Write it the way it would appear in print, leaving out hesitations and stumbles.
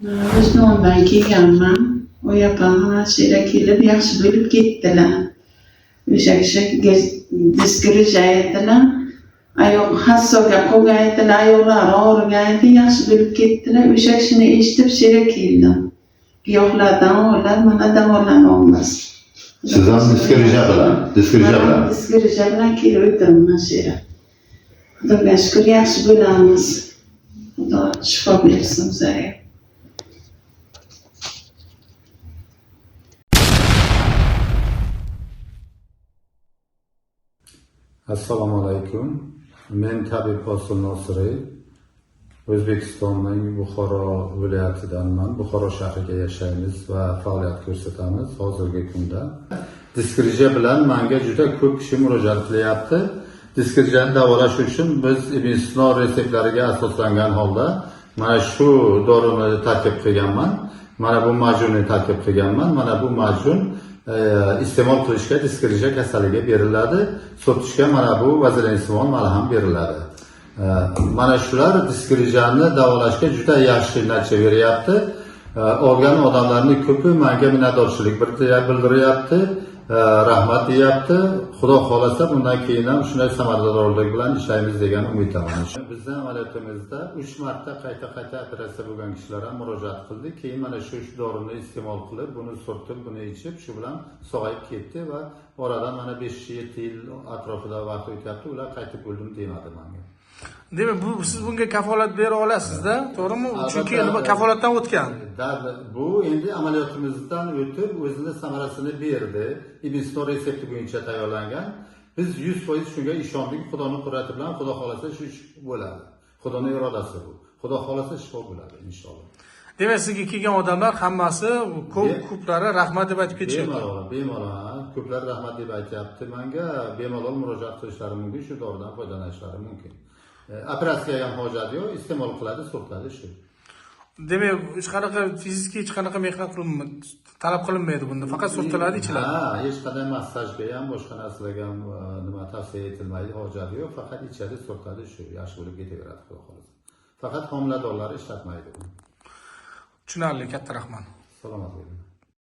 G'ijduvondan kelganman. Oyapam mana shu yerga kelib yaxshi bo'lib ketdilar. O'sha kishi disk грыжа edilar. Oyoq hassoga qolgan edilar, oyoqlari og'rigan edi, yaxshi bo'lib ketdilar. O'sha kishini eshitib shu yerga keldim. Giyohlardan olib, mana davolanyapmiz. Siz ham disk грыжа bilan, disk грыжа bilan. Disk грыжа bilan kelib o'tiribman shu yerga. Xudoga shukur, yaxshi bo'lamiz. Xudo shifo bersin bizlarga. Assalomu alaykum. Men tabib Hosil Nosiriy. O'zbekistonning Buxoro viloyatidanman. Buxoro shahriga yashaymiz va faoliyat ko'rsatamiz hozirgi kunda. Disk грыжа bilan menga juda ko'p kishi murojaat qilyapti. Disk грыжа ni davolash uchun biz Ibn Sino retseptlariga asoslangan holda mana shu dorini tarkib qilganman. Mana bu majunni tarkib qilganman. Mana bu majun iste'mol qilishga disk грыжа kasaliga beriladi. Surtishga mana bu vazelinsimon malham beriladi. Mana shular disk грыжа ni davolashga juda yaxshi natija beryapti. Olgan odamlarning ko'pi menga minnatdorchilik bildiryapti, rahmat deyapti. Xudo xolasa bundan keyin ham shunday samaradorlik bilan ishlaymiz degan umiddaman. Bizni amaliyotimizda 3 marta qayta-qayta operatsiya bo'lgan kishilar ham murojaat qildi. Keyin mana shu dorini iste'mol qilib, buni surtib, buni ichib, shu bilan sog'ayib ketdi va oradan mana 5-7 yil atrofida vaqt o'tyapti. Ular qaytib o'ldim demadi menga. Demak, bu siz bunga kafolat bera olasizda, to'g'rimi? Chunki Albatta. kafolatdan o'tgan. Bu endi amaliyotimizdan o'tib o'zini samarasini berdi. Ibn Sino retsepti bo'yicha tayyorlangan. Biz 100% shunga ishondik. Xudoning qudrati bilan Xudo xolasa shu ish bo'ladi. Xudoning irodasi bu. Xudo xolasa shifo bo'ladi inshaalloh. Demak, sizga kelgan odamlar hammasi ko'plari rahmat deb aytib ketishyapti. Bemalol, bemalol. Ko'plar rahmat deb aytyapti menga. Bemalol murojaat qilishlari mumkin, shu doridan foydalanishlari mumkin. Operatsiyaga ham hojat yo'q, iste'mol qiladi, surtadi shu. Demak, hech qanaqa fiziki hech qanaqa mehnat talab qilinmaydi bunda. Faqat surtiladi, ichiladi. Ha, hech qanday massajga ham, boshqa narsalarga ham nima tavsiya etilmaydi, hojati yo'q. Faqat ichadi, surtadi shu, yaxshi bo'lib ketaveradi Xudo xohlasa. Faqat homiladorlar ishlatmaydi buni. Tushunarli, katta rahmat. Salomat bo'ling.